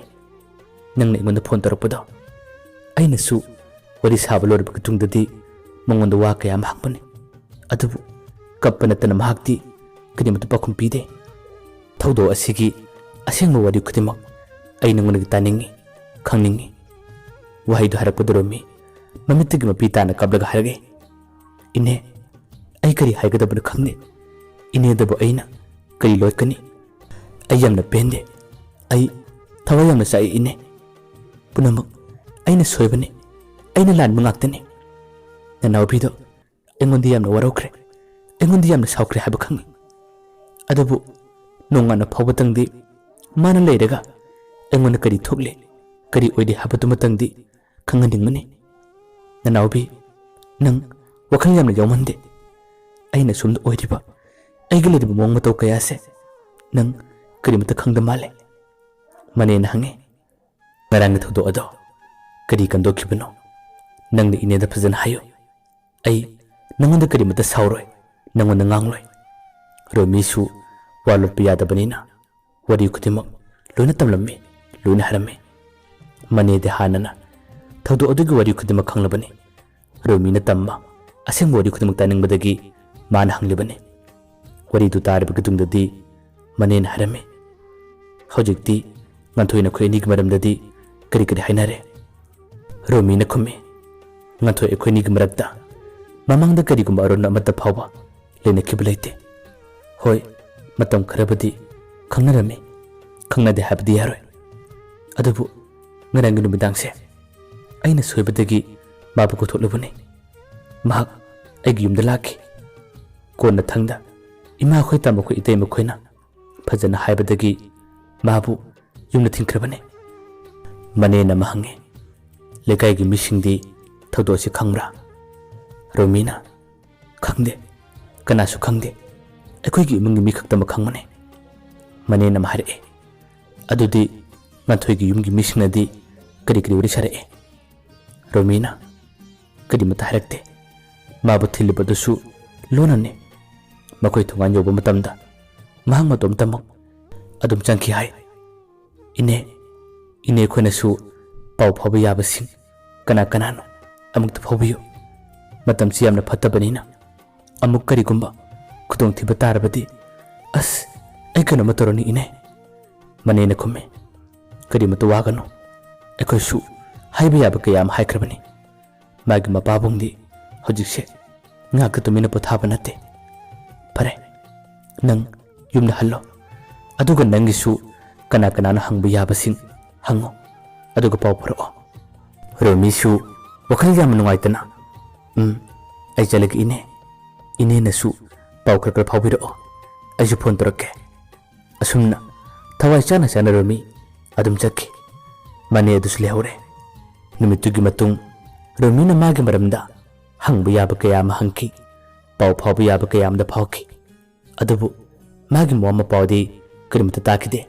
ꯅꯪꯅ ꯑꯩꯉꯣꯟꯗ ꯐꯣꯟ ꯇꯧꯔꯛꯄꯗꯣ ꯑꯩꯅꯁꯨ ꯋꯥꯔꯤ ꯁꯥꯕ ꯂꯣꯏꯔꯕ ꯃꯇꯨꯡꯗꯗꯤ ꯃꯉꯣꯟꯗ ꯋꯥ ꯀꯌꯥ ꯑꯃ ꯍꯪꯕꯅꯤ꯫ ꯑꯗꯨꯕꯨ ꯀꯞꯄ ꯅꯠꯇꯅ ꯃꯍꯥꯛꯇꯤ ꯀꯔꯤꯃꯠꯇ ꯄꯥꯎꯈꯨꯝ ꯄꯤꯗꯦ꯫ ꯊꯧꯗꯣꯛ ꯑꯁꯤꯒꯤ ꯑꯁꯦꯡꯕ ꯋꯥꯔꯤ ꯈꯨꯗꯤꯡꯃꯛ ꯑꯩ ꯅꯉꯣꯟꯗꯒꯤ ꯇꯥꯅꯤꯡꯏ, ꯈꯪꯅꯤꯡꯏ꯫" ꯋꯥꯍꯩꯗꯨ ꯍꯥꯏꯔꯛꯄꯗ ꯔꯣꯃꯤ ꯃꯃꯤꯠꯇꯒꯤ ꯃꯄꯤ ꯇꯥꯅ ꯀꯞꯂꯒ ꯍꯥꯏꯔꯛꯏ, "ꯏꯅꯦ, ꯑꯩ ꯀꯔꯤ ꯍꯥꯏꯒꯗꯕꯅꯣ ꯈꯪꯗꯦ꯫ ꯏꯅꯦꯗꯕꯨ ꯑꯩꯅ ꯀꯔꯤ ꯂꯣꯠꯀꯅꯤ? ꯑꯩ ꯌꯥꯝꯅ ꯄꯦꯟꯗꯦ꯫ ꯑꯩ ꯊꯋꯥꯏ ꯌꯥꯝꯅ ꯆꯥꯛꯏ ꯏꯅꯦ꯫ ꯄꯨꯝꯅꯃꯛ ꯑꯩꯅ ꯁꯣꯏꯕꯅꯤ꯫ ꯑꯩꯅ ꯂꯥꯟꯕ ꯉꯥꯛꯇꯅꯤ꯫ ꯅꯅꯥꯎꯕꯤꯗꯣ ꯑꯩꯉꯣꯟꯗ ꯌꯥꯝꯅ ꯋꯥꯔꯧꯈ꯭ꯔꯦ꯫ ꯑꯩꯉꯣꯟꯗ ꯌꯥꯝꯅ ꯁꯥꯎꯈ꯭ꯔꯦ ꯍꯥꯏꯕ ꯈꯪꯏ꯫ ꯑꯗꯨꯕꯨ ꯅꯣꯡꯉꯥꯟꯕ ꯐꯥꯎꯕꯗꯪꯗꯤ ꯃꯥꯅ ꯂꯩꯔꯒ ꯑꯩꯉꯣꯟꯗ ꯀꯔꯤ ꯊꯣꯛꯂꯤ? ꯀꯔꯤ ꯑꯣꯏꯔꯤ ꯍꯥꯏꯕꯗꯨꯃꯇꯪꯗꯤ ꯈꯪꯍꯟꯅꯤꯡꯕꯅꯤ꯫ ꯅꯅꯥꯎꯕꯤ, ꯅꯪ ꯋꯥꯈꯜ ꯌꯥꯝꯅ ꯌꯥꯎꯃꯟꯗꯦ꯫ ꯑꯩꯅ ꯁꯣꯝꯗ ꯑꯣꯏꯔꯤꯕ, ꯑꯩꯒꯤ ꯂꯩꯔꯤꯕ ꯃꯑꯣꯡ ꯃꯇꯧ ꯀꯌꯥꯁꯦ ꯅꯪ ꯀꯔꯤꯃꯇ ꯈꯪꯗ ꯃꯥꯜꯂꯦ꯫ ꯃꯅꯦꯅ ꯍꯪꯉꯤ, "ꯉꯔꯥꯡꯒꯤ ꯊꯧꯗꯣꯛ ꯑꯗꯣ ꯀꯔꯤ ꯀꯟꯗꯣꯛꯈꯤꯕꯅꯣ? ꯅꯪꯅ ꯏꯅꯦꯗ ꯐꯖꯅ ꯍꯥꯏꯌꯨ꯫ ꯑꯩ ꯅꯪꯉꯣꯟꯗ ꯀꯔꯤꯃꯇ ꯁꯥꯎꯔꯣꯏ, ꯅꯪꯉꯣꯟꯗ ꯉꯥꯡꯂꯣꯏ꯫" ꯔꯣꯃꯤꯁꯨ ꯋꯥ ꯂꯣꯠꯄ ꯌꯥꯗꯕꯅꯤꯅ ꯋꯥꯔꯤ ꯈꯨꯗꯤꯡꯃꯛ ꯂꯣꯏꯅ ꯇꯝꯂꯝꯃꯤ, ꯂꯣꯏꯅ ꯍꯥꯏꯔꯝꯃꯤ꯫ ꯃꯅꯦꯗꯤ ꯍꯥꯟꯅꯅ ꯊꯧꯗꯣꯛ ꯑꯗꯨꯒꯤ ꯋꯥꯔꯤ ꯈꯨꯗꯤꯡꯃꯛ ꯈꯪꯂꯕꯅꯤ꯫ ꯔꯣꯃꯤꯅ ꯇꯝꯕ ꯑꯁꯦꯡꯕ ꯋꯥꯔꯤ ꯈꯨꯗꯤꯡꯃꯛ ꯇꯥꯅꯤꯡꯕꯗꯒꯤ ꯃꯥꯅ ꯍꯪꯂꯤꯕꯅꯤ꯫ ꯋꯥꯔꯤꯗꯨ ꯇꯥꯔꯕꯒꯤ ꯇꯨꯡꯗꯗꯤ ꯃꯅꯦꯅ ꯍꯥꯏꯔꯝꯃꯤ, "ꯍꯧꯖꯤꯛꯇꯤ ꯉꯥꯟꯊꯣꯏ ꯅꯈꯣꯏ ꯑꯅꯤꯒꯤ ꯃꯔꯝꯗꯗꯤ ꯀꯔꯤ ꯀꯔꯤ ꯍꯥꯏꯅꯔꯦ?" ꯔꯣꯃꯤꯅ ꯈꯨꯝꯃꯤ, "ꯉꯥꯟꯊꯣꯏ ꯑꯩꯈꯣꯏ ꯑꯅꯤꯒꯤ ꯃꯔꯛꯇ ꯃꯃꯥꯡꯗ ꯀꯔꯤꯒꯨꯝꯕ ꯑꯔꯣꯟꯕ ꯑꯃꯠꯇ ꯐꯥꯎꯕ ꯂꯩꯅꯈꯤꯕ ꯂꯩꯇꯦ꯫ ꯍꯣꯏ, ꯃꯇꯝ ꯈꯔꯕꯨꯗꯤ ꯈꯪꯅꯔꯝꯃꯤ, ꯈꯪꯅꯗꯦ ꯍꯥꯏꯕꯗꯤ ꯌꯥꯔꯣꯏ꯫ ꯑꯗꯨꯕꯨ ꯉꯔꯥꯡꯒꯤ ꯅꯨꯃꯤꯗꯥꯡꯁꯦ ꯑꯩꯅ ꯁꯣꯏꯕꯗꯒꯤ ꯃꯥꯕꯨ ꯀꯧꯊꯣꯛꯂꯨꯕꯅꯤ꯫ ꯃꯍꯥꯛ ꯑꯩꯒꯤ ꯌꯨꯝꯗ ꯂꯥꯛꯈꯤ꯫ ꯀꯣꯟꯅꯊꯪꯗ ꯏꯃꯥꯈꯣꯏ, ꯇꯥꯃꯣꯈꯣꯏ, ꯏꯇꯩꯃꯈꯣꯏꯅ ꯐꯖꯅ ꯍꯥꯏꯕꯗꯒꯤ ꯃꯥꯕꯨ ꯌꯨꯝꯗ ꯊꯤꯟꯈ꯭ꯔꯕꯅꯤ꯫" ꯃꯅꯦꯅ ꯑꯃ ꯍꯪꯉꯤ, "ꯂꯩꯀꯥꯏꯒꯤ ꯃꯤꯁꯤꯡꯗꯤ ꯊꯧꯗꯣꯛ ꯑꯁꯤ ꯈꯪꯕ꯭ꯔꯥ?" ꯔꯣꯃꯤꯅ, "ꯈꯪꯗꯦ, ꯀꯅꯥꯁꯨ ꯈꯪꯗꯦ꯫ ꯑꯩꯈꯣꯏꯒꯤ ꯏꯃꯨꯡꯒꯤ ꯃꯤ ꯈꯛꯇꯃꯛ ꯈꯪꯕꯅꯤ꯫" ꯃꯅꯦꯅ ꯑꯃ ꯍꯥꯏꯔꯛꯏ, "ꯑꯗꯨꯗꯤ ꯉꯥꯟꯊꯣꯏꯒꯤ ꯌꯨꯝꯒꯤ ꯃꯤꯁꯤꯡꯅꯗꯤ ꯀꯔꯤ ꯀꯔꯤ ꯋꯥꯔꯤ ꯁꯥꯔꯛꯏ?" ꯔꯣꯃꯤꯅ, "ꯀꯔꯤꯃꯠꯇ ꯍꯥꯏꯔꯛꯇꯦ꯫ ꯃꯥꯕꯨ ꯊꯤꯜꯂꯤꯕꯗꯨꯁꯨ ꯂꯣꯟꯅꯅꯤ꯫ ꯃꯈꯣꯏ ꯊꯣꯡꯒꯥꯟ ꯌꯧꯕ ꯃꯇꯝꯗ ꯃꯍꯥꯛ ꯃꯇꯣꯝꯇꯃꯛ ꯑꯗꯨꯝ ꯆꯪꯈꯤ ꯍꯥꯏ꯫ ꯏꯅꯦ, ꯏꯅꯦ ꯑꯩꯈꯣꯏꯅꯁꯨ ꯄꯥꯎ ꯐꯥꯎꯕ ꯌꯥꯕꯁꯤꯡ ꯀꯅꯥ ꯀꯅꯥꯅꯣ ꯑꯃꯨꯛꯇ ꯐꯥꯎꯕꯤꯌꯨ꯫ ꯃꯇꯝꯁꯤ ꯌꯥꯝꯅ ꯐꯠꯇꯕꯅꯤꯅ ꯑꯃꯨꯛ ꯀꯔꯤꯒꯨꯝꯕ ꯈꯨꯗꯣꯡꯊꯤꯕ ꯇꯥꯔꯕꯗꯤ, ꯑꯁ, ꯑꯩ ꯀꯩꯅꯣꯝꯃ ꯇꯧꯔꯅꯤ ꯏꯅꯦ꯫" ꯃꯅꯦꯅ ꯈꯨꯝꯃꯤ, "ꯀꯔꯤꯃꯠꯇ ꯋꯥꯒꯅꯨ꯫ ꯑꯩꯈꯣꯏꯁꯨ ꯍꯥꯏꯕ ꯌꯥꯕ ꯀꯌꯥ ꯑꯃ ꯍꯥꯏꯈ꯭ꯔꯕꯅꯤ꯫ ꯃꯥꯒꯤ ꯃꯄꯥꯕꯨꯡꯗꯤ ꯍꯧꯖꯤꯛꯁꯦ ꯉꯥꯏꯍꯥꯛꯇ ꯇꯨꯃꯤꯟꯅ ꯄꯣꯊꯥꯕ ꯅꯠꯇꯦ꯫ ꯐꯔꯦ, ꯅꯪ ꯌꯨꯝꯗ ꯍꯜꯂꯣ꯫ ꯑꯗꯨꯒ ꯅꯪꯒꯤꯁꯨ ꯀꯅꯥ ꯀꯅꯥꯅ ꯍꯪꯕ ꯌꯥꯕꯁꯤꯡ ꯍꯪꯉꯣ꯫ ꯑꯗꯨꯒ ꯄꯥꯎ ꯐꯥꯎꯔꯛꯑꯣ꯫" ꯔꯣꯃꯤꯁꯨ ꯋꯥꯈꯜ ꯌꯥꯝꯅ ꯅꯨꯡꯉꯥꯏꯇꯅ, "ꯎꯝ, ꯑꯩ ꯆꯠꯂꯒꯦ ꯏꯅꯦ꯫ ꯏꯅꯦꯅꯁꯨ ꯄꯥꯎ ꯈꯔ ꯈꯔ ꯐꯥꯎꯕꯤꯔꯛꯑꯣ꯫ ꯑꯩꯁꯨ ꯐꯣꯟ ꯇꯧꯔꯛꯀꯦ꯫" ꯑꯁꯨꯝꯅ ꯊꯋꯥꯏ ꯆꯥꯅ ꯆꯥꯅ ꯔꯣꯃꯤ ꯑꯗꯨꯝ ꯆꯠꯈꯤ꯫ ꯃꯅꯦ ꯑꯗꯨꯁꯨ ꯂꯩꯍꯧꯔꯦ꯫ ꯅꯨꯃꯤꯠꯇꯨꯒꯤ ꯃꯇꯨꯡ ꯔꯣꯃꯤꯅ ꯃꯥꯒꯤ ꯃꯔꯝꯗ ꯍꯪꯕ ꯌꯥꯕ ꯀꯌꯥ ꯑꯃ ꯍꯪꯈꯤ, ꯄꯥꯎ ꯐꯥꯎꯕ ꯌꯥꯕ ꯀꯌꯥ ꯑꯃꯗ ꯐꯥꯎꯈꯤ꯫ ꯑꯗꯨꯕꯨ ꯃꯥꯒꯤ ꯃꯋꯥ ꯃꯄꯥꯗꯤ ꯀꯔꯤꯃꯠꯇ ꯇꯥꯈꯤꯗꯦ꯫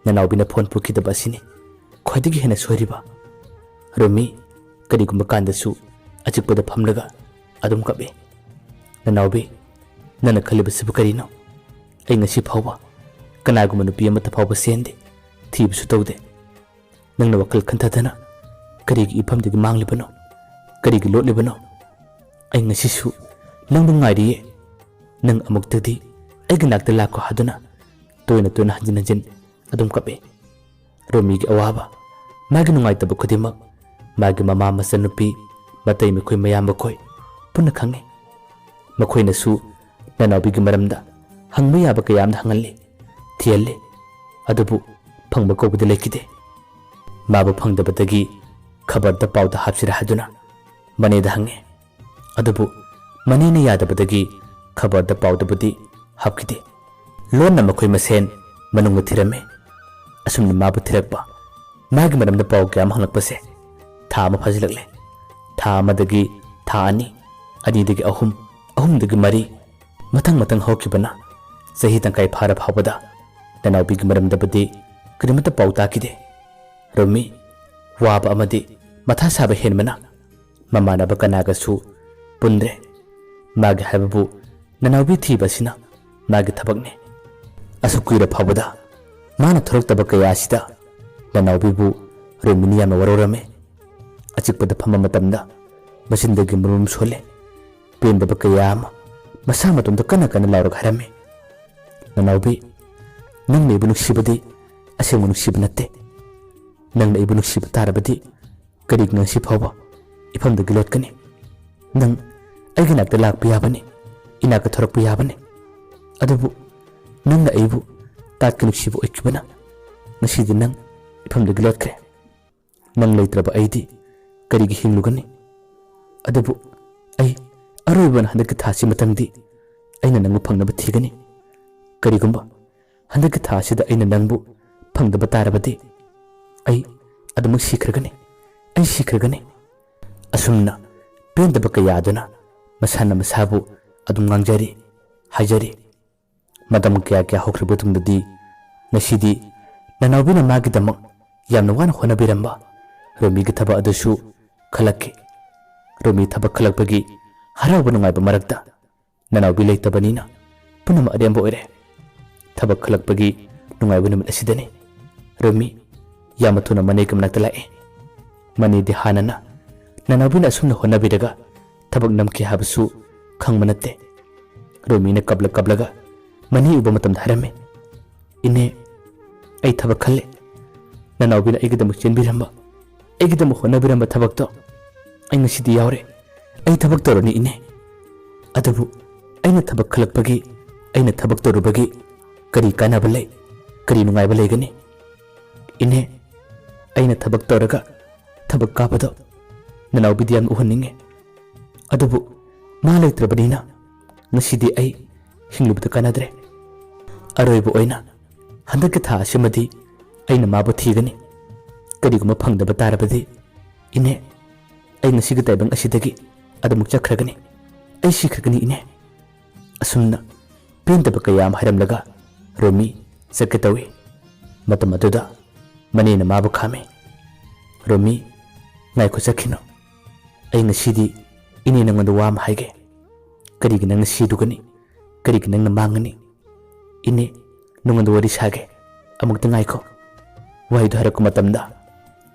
ꯅꯅꯥꯎꯕꯤꯅ ꯐꯣꯟ ꯄꯨꯈꯤꯗꯕ ꯑꯁꯤꯅꯤ ꯈ꯭ꯋꯥꯏꯗꯒꯤ ꯍꯦꯟꯅ ꯁꯣꯏꯔꯤꯕ꯫ ꯔꯣꯃꯤ ꯀꯔꯤꯒꯨꯝꯕ ꯀꯥꯟꯗꯁꯨ ꯑꯆꯤꯛꯄꯗ ꯐꯝꯂꯒ ꯑꯗꯨꯝ ꯀꯞꯏ꯫ "ꯅꯅꯥꯎꯕꯤ, ꯅꯪꯅ ꯈꯜꯂꯤꯕꯁꯤꯕꯨ ꯀꯔꯤꯅꯣ? ꯑꯩ ꯉꯁꯤ ꯐꯥꯎꯕ ꯀꯅꯥꯒꯨꯝꯕ ꯅꯨꯄꯤ ꯑꯃꯠꯇ ꯐꯥꯎꯕ ꯆꯦꯟꯗꯦ, ꯊꯤꯕꯁꯨ ꯇꯧꯗꯦ꯫ ꯅꯪꯅ ꯋꯥꯈꯜ ꯈꯟꯊꯗꯅ ꯀꯔꯤꯒꯤ ꯏꯐꯝꯗꯒꯤ ꯃꯥꯡꯂꯤꯕꯅꯣ? ꯀꯔꯤꯒꯤ ꯂꯣꯠꯂꯤꯕꯅꯣ? ꯑꯩ ꯉꯁꯤꯁꯨ ꯅꯪꯕꯨ ꯉꯥꯏꯔꯤꯌꯦ꯫ ꯅꯪ ꯑꯃꯨꯛꯇꯗꯤ ꯑꯩꯒꯤ ꯅꯥꯛꯇ ꯂꯥꯛꯈꯣ" ꯍꯥꯏꯗꯨꯅ ꯇꯣꯏꯅ ꯇꯣꯏꯅ ꯍꯟꯖꯤꯟ ꯍꯟꯖꯤꯟ ꯑꯗꯨꯝ ꯀꯞꯏ꯫ ꯔꯣꯃꯤꯒꯤ ꯑꯋꯥꯕ, ꯃꯥꯒꯤ ꯅꯨꯡꯉꯥꯏꯇꯕ ꯈꯨꯗꯤꯡꯃꯛ ꯃꯥꯒꯤ ꯃꯃꯥ, ꯃꯆꯟꯅꯨꯄꯤ, ꯃꯇꯩ ꯃꯈꯣꯏ ꯃꯌꯥꯝ ꯃꯈꯣꯏ ꯄꯨꯟꯅ ꯈꯪꯏ꯫ ꯃꯈꯣꯏꯅꯁꯨ ꯅꯅꯥꯎꯕꯤꯒꯤ ꯃꯔꯝꯗ ꯍꯪꯕ ꯌꯥꯕ ꯀꯌꯥ ꯑꯃꯗ ꯍꯪꯍꯜꯂꯤ, ꯊꯤꯍꯜꯂꯤ꯫ ꯑꯗꯨꯕꯨ ꯐꯪꯕ ꯀꯧꯕꯗꯤ ꯂꯩꯈꯤꯗꯦ꯫ ꯃꯥꯕꯨ ꯐꯪꯗꯕꯗꯒꯤ ꯈꯕꯔꯗ ꯄꯥꯎꯗ ꯍꯥꯞꯁꯤꯔꯥ ꯍꯥꯏꯗꯨꯅ ꯃꯅꯦꯗ ꯍꯪꯉꯤ꯫ ꯑꯗꯨꯕꯨ ꯃꯅꯦꯅ ꯌꯥꯗꯕꯗꯒꯤ ꯈꯕꯔꯗ ꯄꯥꯎꯗꯕꯨꯗꯤ ꯍꯥꯞꯈꯤꯗꯦ꯫ ꯂꯣꯟꯅ ꯃꯈꯣꯏ ꯃꯁꯦꯟ ꯃꯅꯨꯡꯗ ꯊꯤꯔꯝꯃꯤ꯫ ꯑꯁꯨꯝꯅ ꯃꯥꯕꯨ ꯊꯤꯔꯛꯄ, ꯃꯥꯒꯤ ꯃꯔꯝꯗ ꯄꯥꯎ ꯀꯌꯥ ꯑꯃ ꯍꯪꯂꯛꯄꯁꯦ ꯊꯥ ꯑꯃ ꯐꯥꯖꯤꯜꯂꯛꯂꯦ꯫ ꯊꯥ ꯑꯃꯗꯒꯤ ꯊꯥ ꯑꯅꯤ, ꯑꯅꯤꯗꯒꯤ ꯑꯍꯨꯝ, ꯑꯍꯨꯝꯗꯒꯤ ꯃꯔꯤ, ꯃꯊꯪ ꯃꯊꯪ ꯍꯧꯈꯤꯕꯅ ꯆꯍꯤ ꯇꯪꯈꯥꯏ ꯐꯥꯔ ꯐꯥꯎꯕꯗ ꯅꯅꯥꯎꯕꯤꯒꯤ ꯃꯔꯝꯗꯕꯨꯗꯤ ꯀꯔꯤꯃꯠꯇ ꯄꯥꯎ ꯇꯥꯈꯤꯗꯦ꯫ ꯔꯣꯃꯤ ꯋꯥꯕ ꯑꯃꯗꯤ ꯃꯊꯥ ꯁꯥꯕ ꯍꯦꯟꯕꯅ ꯃꯃꯥꯟꯅꯕ ꯀꯅꯥꯒꯁꯨ ꯄꯨꯟꯗ꯭ꯔꯦ꯫ ꯃꯥꯒꯤ ꯍꯥꯏꯕꯕꯨ ꯅꯅꯥꯎꯕꯤ ꯊꯤꯕ ꯑꯁꯤꯅ ꯃꯥꯒꯤ ꯊꯕꯛꯅꯤ꯫ ꯑꯁꯨꯛ ꯀꯨꯏꯔ ꯐꯥꯎꯕꯗ ꯃꯥꯅ ꯊꯣꯔꯛꯇꯕ ꯀꯌꯥ ꯑꯁꯤꯗ ꯅꯅꯥꯎꯕꯤꯕꯨ ꯔꯣꯃꯤꯅ ꯌꯥꯝꯅ ꯋꯥꯔꯧꯔꯝꯃꯤ꯫ ꯑꯆꯤꯛꯄꯗ ꯐꯝꯕ ꯃꯇꯝꯗ ꯃꯆꯤꯟꯗꯒꯤ ꯃꯔꯨꯝ ꯁꯣꯜꯂꯦ꯫ ꯄꯦꯟꯗꯕ ꯀꯌꯥ ꯑꯃ ꯃꯁꯥ ꯃꯇꯣꯝꯇ ꯀꯟꯅ ꯀꯟꯅ ꯂꯥꯎꯔꯒ ꯍꯥꯏꯔꯝꯃꯤ꯫ "ꯅꯅꯥꯎꯕꯤ, ꯅꯪꯅ ꯑꯩꯕꯨ ꯅꯨꯡꯁꯤꯕꯗꯤ ꯑꯁꯦꯡꯕ ꯅꯨꯡꯁꯤꯕ ꯅꯠꯇꯦ꯫ ꯅꯪꯅ ꯑꯩꯕꯨ ꯅꯨꯡꯁꯤꯕ ꯇꯥꯔꯕꯗꯤ ꯀꯔꯤꯒꯤ ꯉꯁꯤ ꯐꯥꯎꯕ ꯏꯐꯝꯗꯒꯤ ꯂꯣꯠꯀꯅꯤ? ꯅꯪ ꯑꯩꯒꯤ ꯅꯥꯛꯇ ꯂꯥꯛꯄ ꯌꯥꯕꯅꯤ, ꯏꯅꯥꯛꯇ ꯊꯣꯔꯛꯄ ꯌꯥꯕꯅꯤ꯫ ꯑꯗꯨꯕꯨ ꯅꯪꯅ ꯑꯩꯕꯨ ꯇꯥꯠꯀꯤ ꯅꯨꯡꯁꯤꯕ ꯑꯣꯏꯈꯤꯕꯅ ꯉꯁꯤꯗꯤ ꯅꯪ ꯏꯐꯝꯗꯒꯤ ꯂꯣꯠꯈ꯭ꯔꯦ꯫ ꯅꯪ ꯂꯩꯇ꯭ꯔꯕ ꯑꯩꯗꯤ ꯀꯔꯤꯒꯤ ꯍꯤꯡꯂꯨꯒꯅꯤ? ꯑꯗꯨꯕꯨ ꯑꯩ ꯑꯔꯣꯏꯕ ꯑꯣꯏꯅ ꯍꯟꯗꯛꯀꯤ ꯊꯥꯁꯤ ꯃꯇꯝꯗꯤ ꯑꯩꯅ ꯅꯪꯕꯨ ꯐꯪꯅꯕ ꯊꯤꯒꯅꯤ꯫ ꯀꯔꯤꯒꯨꯝꯕ ꯍꯟꯗꯛꯀꯤ ꯊꯥ ꯑꯁꯤꯗ ꯑꯩꯅ ꯅꯪꯕꯨ ꯐꯪꯗꯕ ꯇꯥꯔꯕꯗꯤ ꯑꯩ ꯑꯗꯨꯃꯛ ꯁꯤꯈ꯭ꯔꯒꯅꯤ, ꯑꯩ ꯁꯤꯈ꯭ꯔꯒꯅꯤ꯫ ꯑꯁꯨꯝꯅ ꯄꯦꯟꯗꯕ ꯀꯌꯥ ꯑꯗꯨꯅ ꯃꯁꯥꯅ ꯃꯁꯥꯕꯨ ꯑꯗꯨꯝ ꯉꯥꯡꯖꯔꯤ, ꯍꯥꯏꯖꯔꯤ꯫ ꯃꯇꯝ ꯀꯌꯥ ꯀꯌꯥ ꯍꯧꯈ꯭ꯔꯕ ꯃꯇꯨꯡꯗꯗꯤ ꯉꯁꯤꯗꯤ ꯅꯅꯥꯎꯕꯤꯅ ꯃꯥꯒꯤꯗꯃꯛ ꯌꯥꯝꯅ ꯋꯥꯅ ꯍꯣꯠꯅꯕꯤꯔꯝꯕ ꯔꯣꯃꯤꯒꯤ ꯊꯕꯛ ꯑꯗꯨꯁꯨ ꯈꯜꯂꯛꯈꯤ꯫ ꯔꯣꯃꯤ ꯊꯕꯛ ꯈꯜꯂꯛꯄꯒꯤ ꯍꯔꯥꯎꯕ ꯅꯨꯡꯉꯥꯏꯕ ꯃꯔꯛꯇ ꯅꯅꯥꯎꯕꯤ ꯂꯩꯇꯕꯅꯤꯅ ꯄꯨꯝꯅꯃꯛ ꯑꯔꯦꯝꯕ ꯑꯣꯏꯔꯦ꯫ ꯊꯕꯛ ꯈꯜꯂꯛꯄꯒꯤ ꯅꯨꯡꯉꯥꯏꯕ ꯅꯨꯃꯤꯠ ꯑꯁꯤꯗꯅꯤ ꯔꯣꯃꯤ ꯌꯥꯝꯅ ꯊꯨꯅ ꯃꯅꯦꯒꯤ ꯃꯅꯥꯛꯇ ꯂꯥꯛꯏ꯫ ꯃꯅꯦꯗꯤ ꯍꯥꯟꯅꯅ ꯅꯅꯥꯎꯕꯤꯅ ꯑꯁꯨꯝꯅ ꯍꯣꯠꯅꯕꯤꯔꯒ ꯊꯕꯛ ꯅꯝꯈꯤ ꯍꯥꯏꯕꯁꯨ ꯈꯪꯕ ꯅꯠꯇꯦ꯫ ꯔꯣꯃꯤꯅ ꯀꯞꯂ ꯀꯞꯂꯒ ꯃꯅꯦ ꯎꯕ ꯃꯇꯝꯗ ꯍꯥꯏꯔꯝꯃꯤ, "ꯏꯅꯦ, ꯑꯩ ꯊꯕꯛ ꯈꯜꯂꯦ꯫ ꯅꯅꯥꯎꯕꯤꯅ ꯑꯩꯒꯤꯗꯃꯛ ꯆꯦꯟꯕꯤꯔꯝꯕ, ꯑꯩꯒꯤꯗꯃꯛ ꯍꯣꯠꯅꯕꯤꯔꯝꯕ ꯊꯕꯛꯇꯣ ꯑꯩ ꯉꯁꯤꯗꯤ ꯌꯥꯎꯔꯦ꯫ ꯑꯩ ꯊꯕꯛ ꯇꯧꯔꯅꯤ, ꯏꯅꯦ꯫ ꯑꯗꯨꯕꯨ ꯑꯩꯅ ꯊꯕꯛ ꯈꯜꯂꯛꯄꯒꯤ, ꯑꯩꯅ ꯊꯕꯛ ꯇꯧꯔꯨꯕꯒꯤ ꯀꯔꯤ ꯀꯥꯟꯅꯕ ꯂꯩ? ꯀꯔꯤ ꯅꯨꯡꯉꯥꯏꯕ ꯂꯩꯒꯅꯤ? ꯏꯅꯦ, ꯑꯩꯅ ꯊꯕꯛ ꯇꯧꯔꯒ ꯊꯕꯛ ꯀꯥꯕꯗꯣ ꯅꯅꯥꯎꯕꯤꯗ ꯌꯥꯝꯅ ꯎꯍꯟꯅꯤꯡꯉꯤ꯫ ꯑꯗꯨꯕꯨ ꯃꯥ ꯂꯩꯇ꯭ꯔꯕꯅꯤꯅ ꯉꯁꯤꯗꯤ ꯑꯩ ꯍꯤꯡꯂꯨꯕꯗ ꯀꯥꯟꯅꯗ꯭ꯔꯦ꯫ ꯑꯔꯣꯏꯕ ꯑꯣꯏꯅ ꯍꯟꯗꯛꯀꯤ ꯊꯥ ꯑꯁꯤꯃꯗꯤ ꯑꯩꯅ ꯃꯥꯕꯨ ꯊꯤꯒꯅꯤ꯫ ꯀꯔꯤꯒꯨꯝꯕ ꯐꯪꯗꯕ ꯇꯥꯔꯕꯗꯤ, ꯏꯅꯦ, ꯑꯩ ꯉꯁꯤꯒꯤ ꯇꯥꯏꯕꯪ ꯑꯁꯤꯗꯒꯤ ꯑꯗꯨꯃꯛ ꯆꯠꯈ꯭ꯔꯒꯅꯤ꯫ ꯑꯩ ꯁꯤꯈ꯭ꯔꯒꯅꯤ, ꯏꯅꯦ꯫" ꯑꯁꯨꯝꯅ ꯄꯦꯟꯗꯕ ꯀꯌꯥ ꯑꯃ ꯍꯥꯏꯔꯝꯂꯒ ꯔꯣꯃꯤ ꯆꯠꯀꯦ ꯇꯧꯏ꯫ ꯃꯇꯝ ꯑꯗꯨꯗ ꯃꯅꯦꯅ ꯃꯥꯕꯨ ꯈꯥꯝꯃꯤ꯫ "ꯔꯣꯃꯤ, ꯉꯥꯏꯈꯣ, ꯆꯠꯈꯤꯅꯨ꯫ ꯑꯩ ꯉꯁꯤꯗꯤ ꯏꯅꯦ ꯅꯪꯉꯣꯟꯗ ꯋꯥ ꯑꯃ ꯍꯥꯏꯒꯦ꯫ ꯀꯔꯤꯒꯤ ꯅꯪꯅ ꯁꯤꯔꯨꯒꯅꯤ? ꯀꯔꯤꯒꯤ ꯅꯪꯅ ꯃꯥꯡꯒꯅꯤ? ꯏꯅꯦ, ꯅꯉꯣꯟꯗ ꯋꯥꯔꯤ ꯁꯥꯒꯦ꯫ ꯑꯃꯨꯛꯇ ꯉꯥꯏꯈꯣ꯫" ꯋꯥꯍꯩꯗꯨ ꯍꯥꯏꯔꯛꯄ ꯃꯇꯝꯗ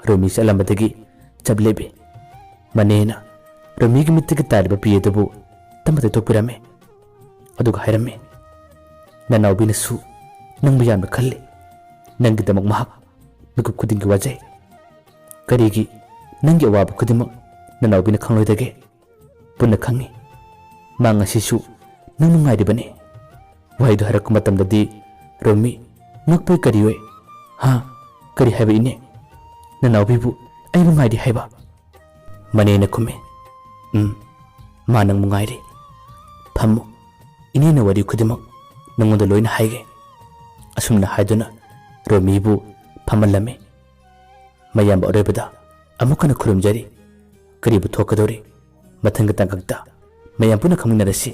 ꯔꯣꯃꯤ ꯆꯠꯂꯝꯕꯗꯒꯤ ꯆꯞ ꯂꯦꯞꯄꯤ꯫ ꯃꯅꯦꯅ ꯔꯣꯃꯤꯒꯤ ꯃꯤꯠꯇꯒꯤ ꯇꯥꯔꯤꯕ ꯄꯤ ꯑꯗꯨꯕꯨ ꯇꯞꯅ ꯇꯩꯊꯣꯛꯄꯤꯔꯝꯃꯤ꯫ ꯑꯗꯨꯒ ꯍꯥꯏꯔꯝꯃꯤ, "ꯅꯅꯥꯎꯕꯤꯅꯁꯨ ꯅꯪꯕꯨ ꯌꯥꯝꯅ ꯈꯜꯂꯤ꯫ ꯅꯪꯒꯤꯗꯃꯛ ꯃꯍꯥꯛ ꯃꯤꯀꯨꯞ ꯈꯨꯗꯤꯡꯒꯤ ꯋꯥꯖꯩ꯫ ꯀꯔꯤꯒꯤ ꯅꯪꯒꯤ ꯑꯋꯥꯕ ꯈꯨꯗꯤꯡꯃꯛ ꯅꯅꯥꯎꯕꯤꯅ ꯈꯪꯂꯣꯏꯗꯒꯦ? ꯄꯨꯟꯅ ꯈꯪꯏ꯫ ꯃꯥ ꯉꯁꯤꯁꯨ ꯅꯪ ꯅꯨꯡꯉꯥꯏꯔꯤꯕꯅꯤ꯫" ꯋꯥꯍꯩꯗꯨ ꯍꯥꯏꯔꯛꯄ ꯃꯇꯝꯗꯗꯤ ꯔꯣꯃꯤ ꯉꯛꯄꯣꯏ ꯀꯔꯤꯑꯣꯏ, "ꯍꯥ? ꯀꯔꯤ ꯍꯥꯏꯕ, ꯏꯅꯦ? ꯅꯅꯥꯎꯕꯤꯕꯨ ꯑꯩ ꯅꯨꯡꯉꯥꯏꯔꯤ ꯍꯥꯏꯕ?" ꯃꯅꯦꯅ ꯈꯨꯝꯃꯤ, "ꯎꯝ, ꯃꯥ ꯅꯪꯕꯨ ꯉꯥꯏꯔꯤ꯫ ꯐꯝꯃꯨ, ꯏꯅꯦꯅ ꯋꯥꯔꯤ ꯈꯨꯗꯤꯡꯃꯛ ꯅꯉꯣꯟꯗ ꯂꯣꯏꯅ ꯍꯥꯏꯒꯦ꯫" ꯑꯁꯨꯝꯅ ꯍꯥꯏꯗꯨꯅ ꯔꯣꯃꯤꯕꯨ ꯐꯝꯍꯜꯂꯝꯃꯤ꯫ ꯃꯌꯥꯝꯕ ꯑꯔꯣꯏꯕꯗ ꯑꯃꯨꯛ ꯍꯟꯅ ꯈꯨꯔꯨꯝꯖꯔꯤ꯫ ꯀꯔꯤꯕꯨ ꯊꯣꯛꯀꯗꯧꯔꯤ? ꯃꯊꯪꯒꯤ ꯇꯥꯡꯀꯛꯇ ꯃꯌꯥꯝ ꯄꯨꯟꯅ ꯈꯪꯃꯤꯟꯅꯔꯁꯤ꯫